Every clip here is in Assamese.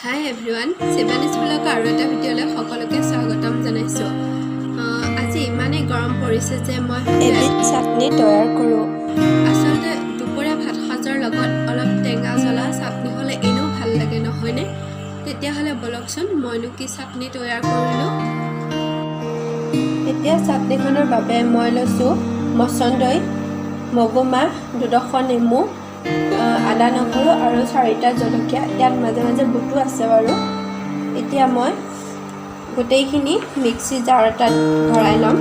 হাই এভৰিৱান, শিৱানীজ ব্লগৰ আৰু এটা ভিডিঅ'লৈ সকলোকে স্বাগতম জনাইছোঁ। আজি ইমানেই গৰম পৰিছে যে মই এবিধ চাটনি তৈয়াৰ কৰোঁ। আচলতে দুপৰীয়া ভাত সাজৰ লগত অলপ টেঙা জ্বলা চাটনি হ'লে এনেও ভাল লাগে, নহয়নে? তেতিয়াহ'লে ব'লকচোন, মইনো কি চাটনি তৈয়াৰ কৰিলোঁ। এতিয়া চাটনিখনৰ বাবে মই লৈছোঁ মচন্দৈ, মগুমাহ, দুডোখৰ নেমু, আদা, নহৰু আৰু চাৰিটা জলকীয়া। ইয়াত মাজে মাজে বুটো আছে বাৰু। এতিয়া মই গোটেইখিনি মিক্সি জাৰ এটাত ভৰাই ল'ম।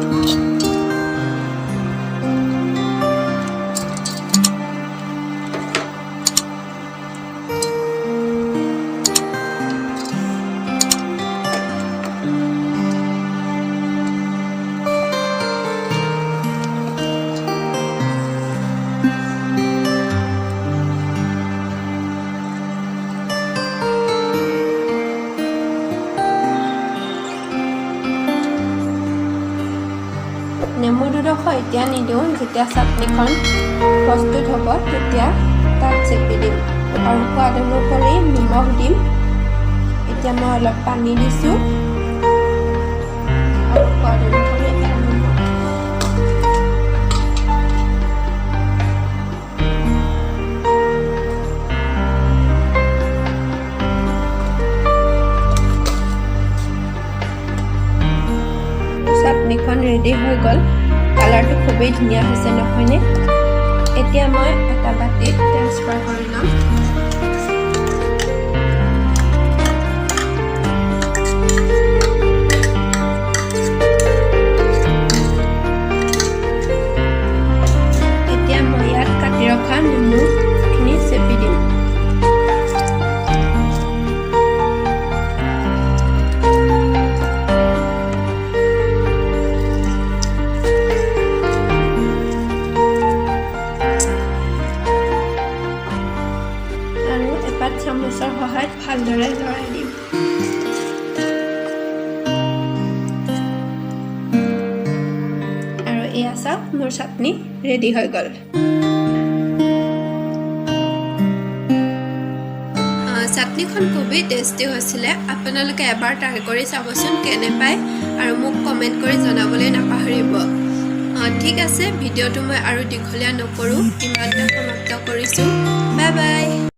নেমু দুডোখৰ এতিয়া নিদিওঁ, যেতিয়া চাটনিখন প্ৰস্তুত হ'ব তেতিয়া তাত চেপি দিম। আৰু সোৱাদ অনুসৰি নিমখ দিম। এতিয়া মই অলপ পানী দিছোঁ আৰু সোৱাদ অনুসৰি নিমখ। চাটনিখন ৰেডি হৈ গ'ল। কালাৰটো খুবেই ধুনীয়া হৈছে, নহয়নে? এতিয়া মই এটা বাতিত ট্ৰেন্সফাৰ কৰি ল'ম। এতিয়া মই ইয়াত কাটি ৰখা নেমুখিনি চেপি দিম। আৰু এপাত চামুচৰ সহায়ত ভালদৰে লৰাই দিম। আৰু এয়া চাওক, মোৰ চাটনি ৰেডি হৈ গ'ল। চাটনিখন খুবেই টেষ্টি হৈছিলে। আপোনালোকে এবাৰ ট্ৰাই কৰি চাবচোন কেনে পায় আৰু মোক কমেণ্ট কৰি জনাবলৈ নাপাহৰিব। ঠিক আছে, ভিডিঅ'টো মই আৰু দীঘলীয়া নকৰোঁ, ইমানতে সমাপ্ত কৰিছোঁ। Bye bye.